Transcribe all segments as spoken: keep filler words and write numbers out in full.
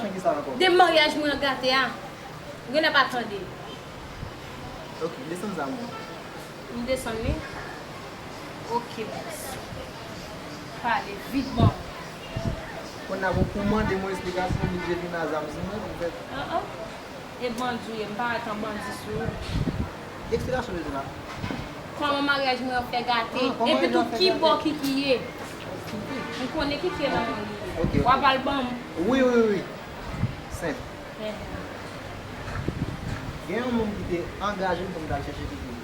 Kisa ankò? De maryaj mwen an gate a. Ou genlè pa tande. Ok, desann zam ou. M desann li? Ok, baz. Pale vit, bon. Kounye a pou, pou mande mwen esplikasyon, oblije vin a zam sou mwen pou m fè. An, an. E bandi w ye, m parèt an bandi sou ou. Ki eksplikasyon w bezwen la? Kòman maryaj mwen an fè gate? Ah, kòman epi tou, ki bò Kiki ye? Kiki? M konnen Kiki e nan men li ye. Ok, ok. W ap al ban m. Wi, wi, wi. Senp. Ehe. Gen yon moun ki te angaje m pou m t al chèche Kiki pou li.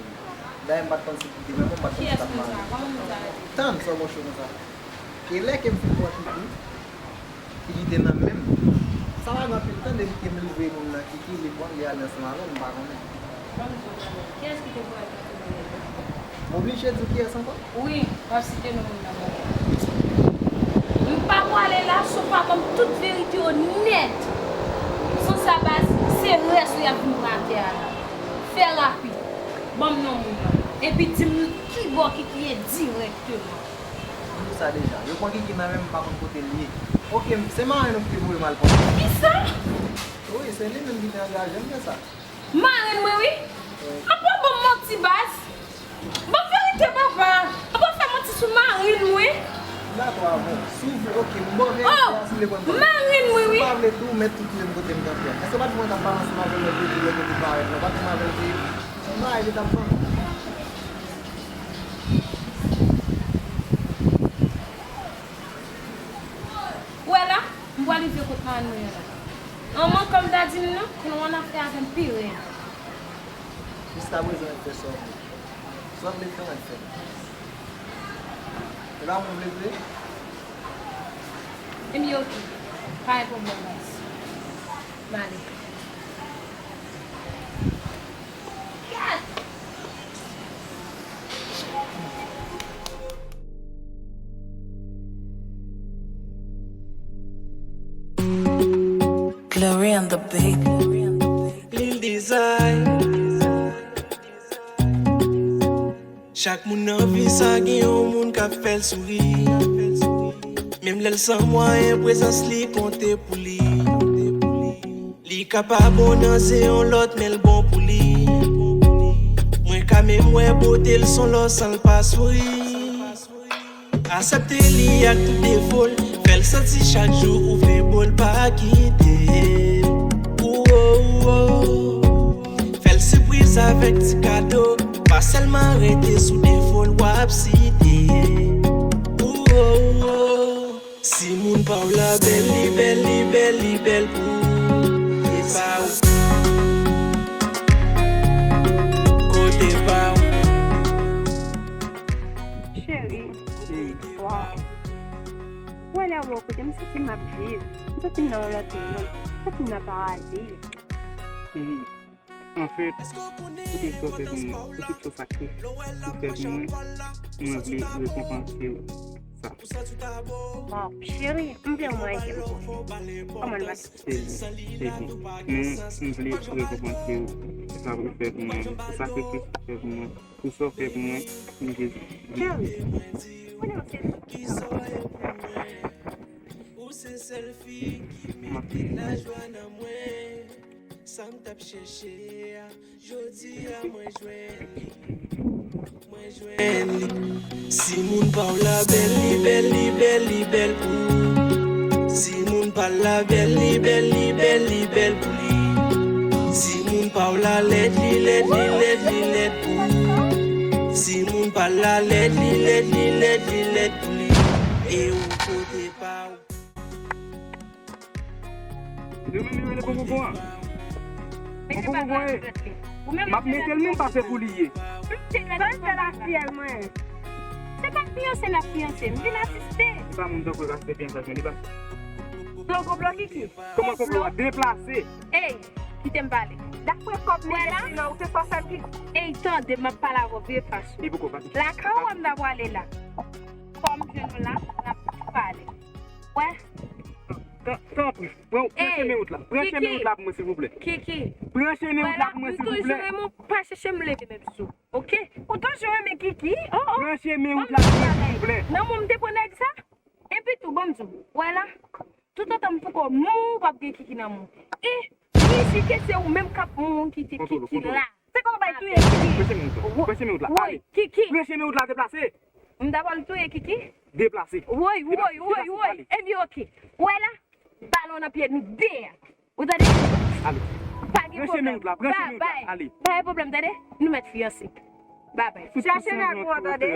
Dayè, m pa t konn si Kiki te nan men m, m pa t konn si l t ap mare. Kiyès moun sa? Kòman moun sa rele? Tann, sa w gon cho konsa. E lè ke m fin pran Kiki, Kiki te nan men m. Sa pa gen anpil tan depi ke m livre moun nan Kiki, li pran l, li ale ansanm avè l, m pa konnen. Ban m di w bagay. Kiyès ki te pran Kiki nan men l? M oblije di w kiyès ankò? Wi, w ap site non moun nan, bon. M pa pwale la, si w pa ban m tout verite yo nèt. San sa baz, se rès ou y ap vin pran atè a la. Fè rapid. Ban m non moun nan. Epi di m ki bò Kiki ye dirèkteman. Di w sa deja. Yo pran Kiki nan men m, m pa konn kote l ye. Ok, se marenn ou ki te voye m al pran. Kisa? Wi, se li menm ki te angaje m fè sa. Marenn mwen, wi. Apa w ban m manti, baz? Ban m verite, papa. Apa w fè manti sou marenn mwen? M dakò avè w. Si w vle, ok, m ba w verite a, si w vle pran l, pran l. Marenn mwen, wi. Si w pa vle tou, w mèt tou touye m kote m kanpe a. Èske w pa t di mwen t ap balanse m avè l lòt kote, lòt kote parèt la? W pa t di mwen avè l te, se yon bagay li t ap ban m. Ou wè la, m pral rive kot marenn mwen an la. An manke m ta di l non, kounye a w ap fè avè m pi rèd. Jiskaprezan, w fè sa w vle. Sa w vle fè, w fè. E pa mwen w vle vle? Ebyen, ok. Pa gen pwoblèm, baz. M ale. Glory on the beat. Lil Design. Chak moun nan vi sa gen yon moun k ap fè l souri. Menm lè l san mwayen, prezans li konte pou li. Li ka pa bon nan ze yon lòt, men l bon pou li. Mwen ka menm wè bote l s on lò san l pa souri. Aksepte li ak tout defo l, fè l santi chak jou ou vle bo l pa kite. Ou, ou, ou. Fè l sipriz avèk ti kado, pa sèlman rete sou defo l w ap site. Ou, ou, ou. Si moun pa w la bèl, li bèl, li bèl, li bèl pou kote pa w. Kote pa w. Cheri. Cheri. Waw. Wè lè w bò kote m santi m ap viv. M santi m nan yon lòt mond. M santi m nan paradi. Cheri. Anfèt, pou tout sa w fè pou mwen, pou tout sa w sakri-, ou fè pou mwen, mwen vle rekonpanse w sa. Waw, cheri, m vle w manje m tou. Kòman l va? Se bon, se bon. Men, m vle rekonpanse w pou sa w fè pou mwen, pou sakrifis ou fè pou mwen, pou sa w fè pou mwen, m vle. Cheri, konnen w se tout sa w fè pou mwen. Ou se sèl fi ki mete lajwa nan mwen. Sa m t ap chèche a, jodi a mwen jwenn li. Mwen jwenn li. Si moun pa w la bèl, li bèl, li bèl, li bèl pou ou. Si moun pa l la bèl, li bèl, li bèl, li bèl pou li. Si moun pa w la lèd, li lèd, li lèd, li lèd pou ou. Si moun pa l la lèd, li lèd, li lèd, li lèd pou li. E ou kote pa w. Li menm li rele Ponponpon an. Ponponpon e. M ap mete l menm pase pou li ye. Sa l fè la fiyèl mwen. Se pa fiyanse n ap fiyanse, m vin asiste. Se pa moun tankou l ka fè fiyanse ak mwen, li pa. Konplo Kiki. Kòman konplo a deplase? Ey, kite m pale. Daprè kòb li gen nan ou se sòsèl ki. Ey, tande, m ap pale avè w vye fason. Li poko fache. Lakay ou a m ta pwale la. Kòm jwenn ou la, n ap pale. Wè. Tan-, tanpri, pran, pran chemen wout la. Pran chemen wout la pou mwen, silvouplè. Kiki. Pran chemen wout la pou mwen, silvouplè. Wè la, m toujou renmen w, pa chèche m leve menm sou. Ok? Ou toujou renmen Kiki. Oh, oh. Pran chemen wout la pou mwen, silvouplè. Nan mwen, m te pran nèg sa. Epi tou, ban m di w. Wè la. Toutotan m poko mouri, p ap gen Kiki nan men w. E, rizike se ou menm k ap mouri ki te Kiki la. Se kòman bay touye Kiki? Preche men wout la. Preche men wout la. Woy, Kiki. Preche men wout la, deplase. M ta pral touye Kiki. Deplase. Woy, woy, woy, woy. Ebyen, oke. Ou wè la? Balon nan pye nou de a. Ou tande? Ale. Pa gen pwoblèm. Preche men wout la, preche men wout la. Ale. Pa gen pwoblèm, tande? Nou mèt fiyanse. Babay. Chache nèg ou an, tande?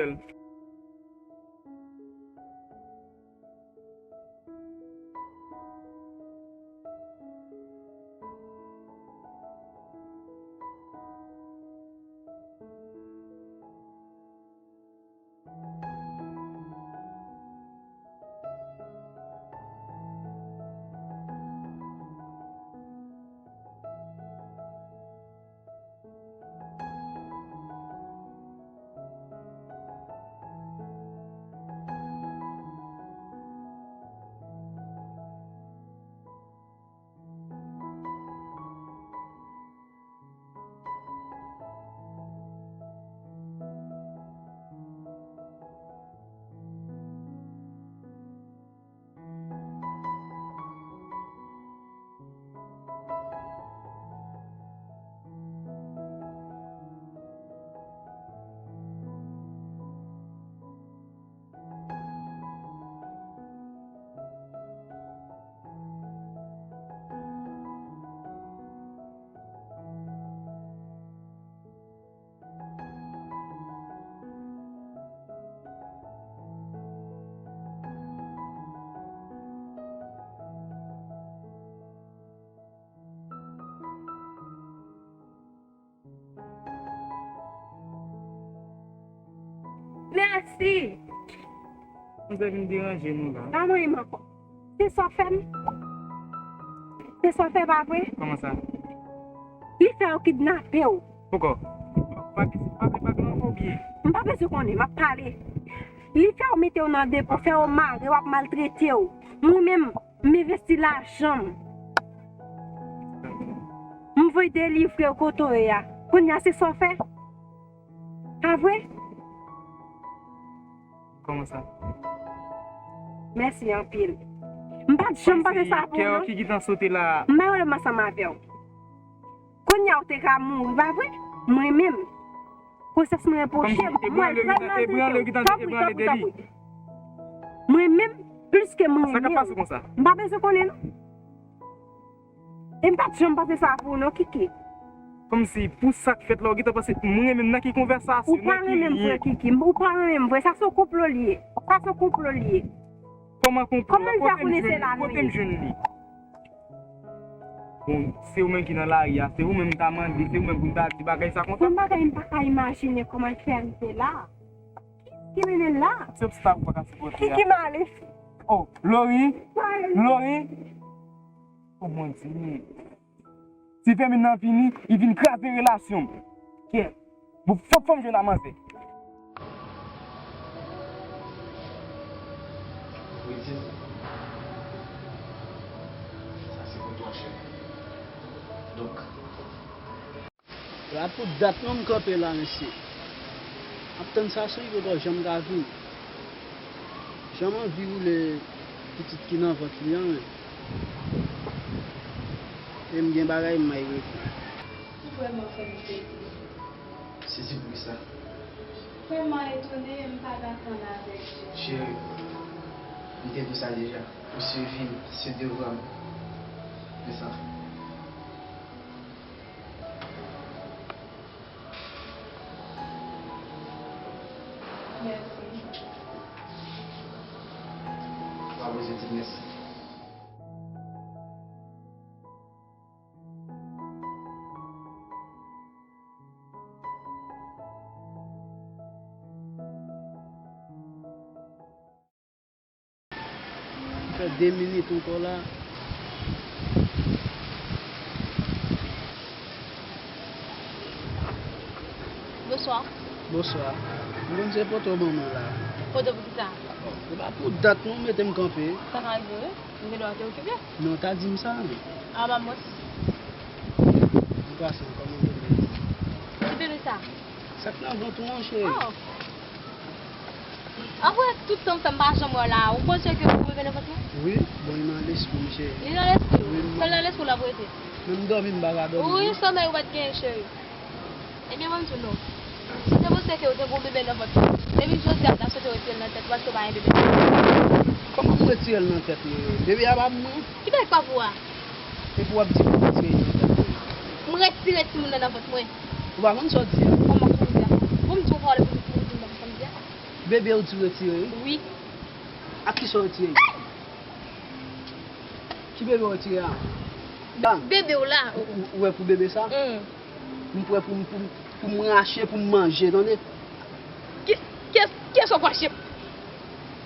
Mèsi. Mwen te vin deranje nou la. Pa manyen m ankò. Se sa w fè m. Se sa w fè, pa vre? Kòman sa? Li fè yo kidnape w. Poukò? Pa, pa vle pale ankò oubyen? M pa bezwen konnen, m ap pale. Li fè yo mete w nan depo, fè yo mare w, ap maltrete w. Mwen menm, m envesti lajan m. M voye delivre w kote w ye a. Kounye a se sa w fè? Pa vre? Kòman sa? Mèsi anpil. M pa t janm panse sa pou ou, non. Kè w ki gentan sote la. M pa wè m ansanm avè w. Kounye a ou te ka mouri, pa vre? Mwen menm. Konsyans mwen repwoche m. Mwen vrèman maltrete w. Tanpri, tanpri, tanpri. Mwen menm, plis ke mwen renmen w. Sa k ap pase konsa? M pa bezwen konnen, non. E m pa t janm panse sa pou ou, non, Kiki. Kòmsi, pou sa k fèt la, ou gentan panse mwen renmen m nan ki konvèsasyon, nan ki lyen? Ou pa renmen m vre, Kiki. Ou pa renmen m vre. Sa se yon konplo li ye. Sa se yon konplo li ye. Kòman konplo? Kòman l fè konnen se la nou ye? Kote m jwenn li? Bon, se ou menm ki nan lari a, se ou menm m ta mande, se ou menm pou m ta di bagay sa konsa. Se yon bagay m pa ka imajine kòman l fè rive la. Ki mennen l la? Se obstak ou pa ka sipòte a. Kiki Malis. Oh, Lori. Lori. Oh, Bondye. Ti Fèmin nan vini, li vin kraze relasyon m. Kè. Bon, fòk, fòk m jwenn a manzè. Wi, di m. Sa se pou twa, cheri. Donk, la pou dat non m kanpe la, mesye. M ap tann sa sou li poko janm ka vini. Jan m anvi woule pitit ki nan vant li an, men. E m gen bagay m may regle. Vrèman, fè m sezi. Sezi poukisa? Vrèman etone, m pa t atann avèk ou. Cheri, m te di w sa deja. Ou se vi m, se devwa m. Men sa. Mèsi. Pa bezwen di mèsi. Fè de minit ankò la. Bonswa. Bonswa. M konn se poto ban mwen la. Poto poukisa? Bon, se pa pou dat non, mete m kanpe. Sa ka rive, wi. M gen dwa te okipe. Non, ta di m sa, men. A, ba m wè. M pase, kòman w ye? Ki teni sa? Sa k nan vant ou an, cheri. Oh. Apre tout tan m fè m pa janm wè w la, ou panse ke ou bebe nan vant mwen? Wi, bon, li nan lespri m, cheri. Li nan lespri w? Wi, m Sèl nan lespri w l ap rete? Men m dòmi, m pa ka dòmi. Wi, non, somèy ou pa t genyen, cheri. Ebyen, ban m di w non. Si w te panse ke w te gen yon bebe nan vant ou, depi jodi a, m ta swete w retire l nan tèt ou, paske w pa gen bebe nan vant ou. Kòman m retire l nan tèt mwen? Bebe a pa pou mwen. Ki bagay ki pa pou ou a? Epi w ap di pou m retire l nan tèt mwen. M retire timoun nan nan vant mwen. Ou pa konn sa w di a? Kòman pou w di a? Bon, m di w pawòl pou, pou w di m pa konn sa m di a. Bebe ou di w retire, wi? Wi. Ak kisa w retire? Ki bebe w retire a? Bebe w la. Ou, ou, ou wè pou bebe sa? Hmm. M prè pou m, pou m, pou m rache, pou m manje, tande? Ki, kiyès, kiyès w ap rache?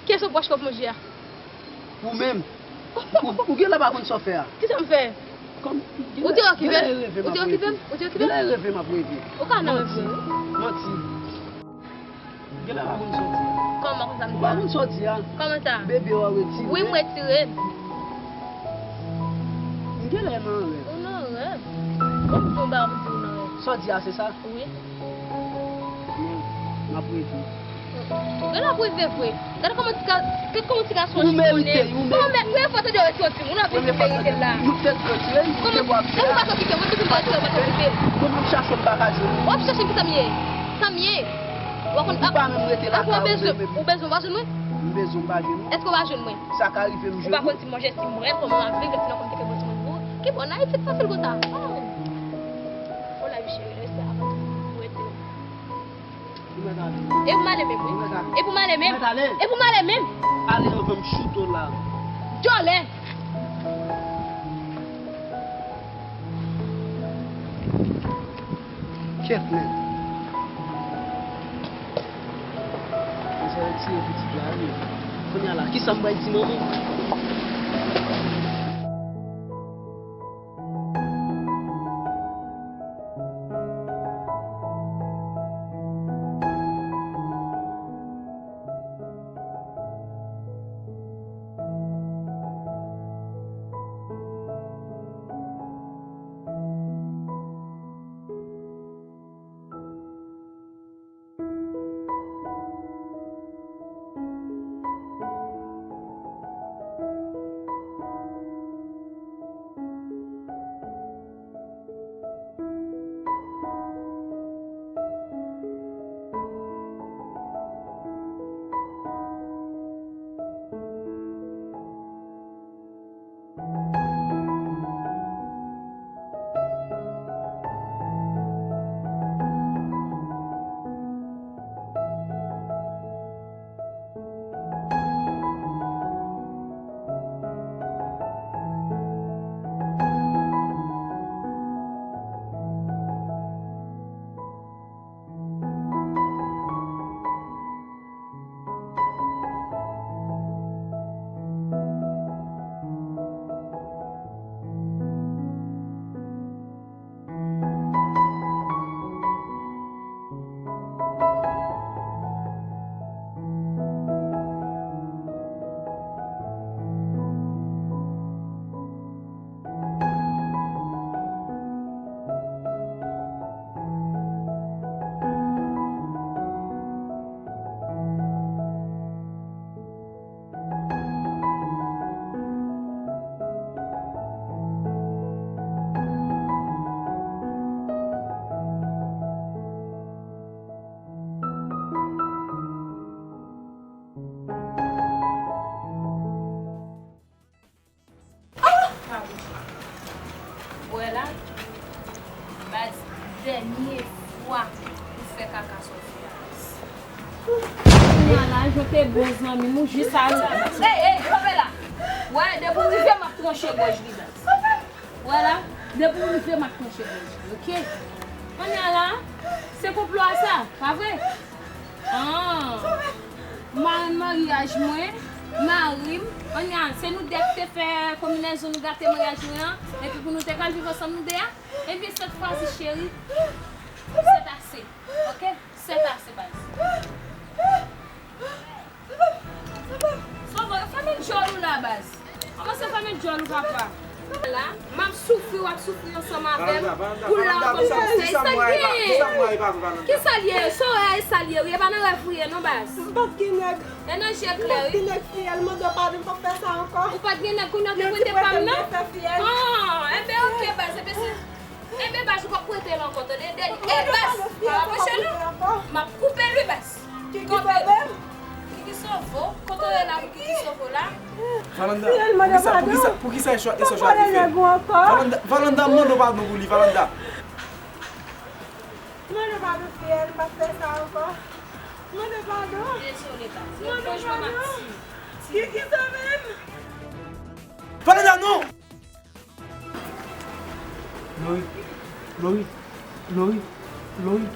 Kiyès w ap rache k ap manje a? Ou menm. Ou, ou genlè pa konn sa w fè a. Kisa m fè? Kòm, ou te okipe m? Ou te okipe m? Ou te okipe m? Genlè reve m ap reve. Ou ka nan reve. Manti. Manti. Genlè pa konn sa w di a. Kòman konsa m di a? Ou pa konn sa w di a. Kòman sa? Bebe w a retire. Wi, m retire. M genlè nan rèv. Ou nan rèv? Bon, m di w ba, m di w nan rèv. Sa w di a, se sa? Wi. Non, m ap reve. Ou genlè ap reve vre. Gade kòman ti ka, gade kòman ti gason. Ou merite, ou merite. Kòman mè, premye fwa tande yo retire yon timoun, ou nan vin verite la. Nou fèk retire, nou te bò ap fè a. Kòman, ou pa t okipe, mwen toujou m pa retire, ou pa t okipe. Bon, m ap chache, m pa ka jwenn ou. W ap chache m, kisa m ye? Sa m ye? Ou pa konn, ou pa menm rete lakay ou, ou bezwen, ou bezwen, ou pa jwenn mwen? M bezwen, m pa jwenn ou. Èske ou pa jwenn mwen? Sa ka rive m jwenn ou. Ou pa konn si m manje, si m bwè, kòman m ap viv, lè ti nan kòm te fè bon timoun pou ou. Ki bon, n a Ayiti fasil konsa. Oh. Oh, lavi cheri, lè sa, ou rete. Ou mèt ale. E pou m ale menm, wi. Ou mèt ale. E pou m ale menm. Ou mèt ale. E pou m ale menm. Ale anvan m choute w la. Djòlè. Kèt, men. Mwen sa retire pitit la, wi. Kounye a la, kisa m pral di manman? Wè la, baz, dènye fwa ou fè kaka sòti a. Kounye a la, Jan te bon zanmi m, ou jis al. Ey, ey, kanpe la. Wè, depi w rive, m ap tranche gòj li, baz. Wè la, depi w rive, m ap tranche gòj li, oke? Kounye a la, se konplo a sa, pa vre? Ah. Marenn maryaj mwen, mari m, kounye a, se nou de ki te fè konminezon, nou gate maryaj mwen an, epi pou nou te ka al viv ansanm nou de a, ebyen, sèt fwa si, cheri, sèt ase, oke? Sèt ase, baz. Sova, fèmen djòl ou la, baz. Kòmanse fèmen djòl ou, papa. La, m ap soufri. W ap soufri ansanm avè m pou la w ap ban m konsèy. Sa k genyen? Kisa l ye? Sa w wè e sa l ye wi. E pa nan rèv ou ye non baz. M pa t gen nèg. E nan je klè wi. M pa t gen nèg fiyèl, mande w padon, m p ap fè sa ankò. Ou pa t gen nèg kounye a w te prete pa m nan? An, enben oke baz, enben se, enben baz ou p ap prete l ankò tande. E baz, pa anpeche non. M ap koupe l wi baz. Kiki sove m. Kiki sove w? Kote w ye la pou Kiki sove w la? Valanda, poukisa, poukisa, poukisa e swa, e swa jwa te fè? Valanda, Valanda, mande w padon pou li, Valanda. Mande w padon, fiyèl, m p ap fè sa ankò. Mande w padon. Dezole, baz. Mande w padon. Kiki sove m. Valanda, non! Lori, Lori, Lori, Lori.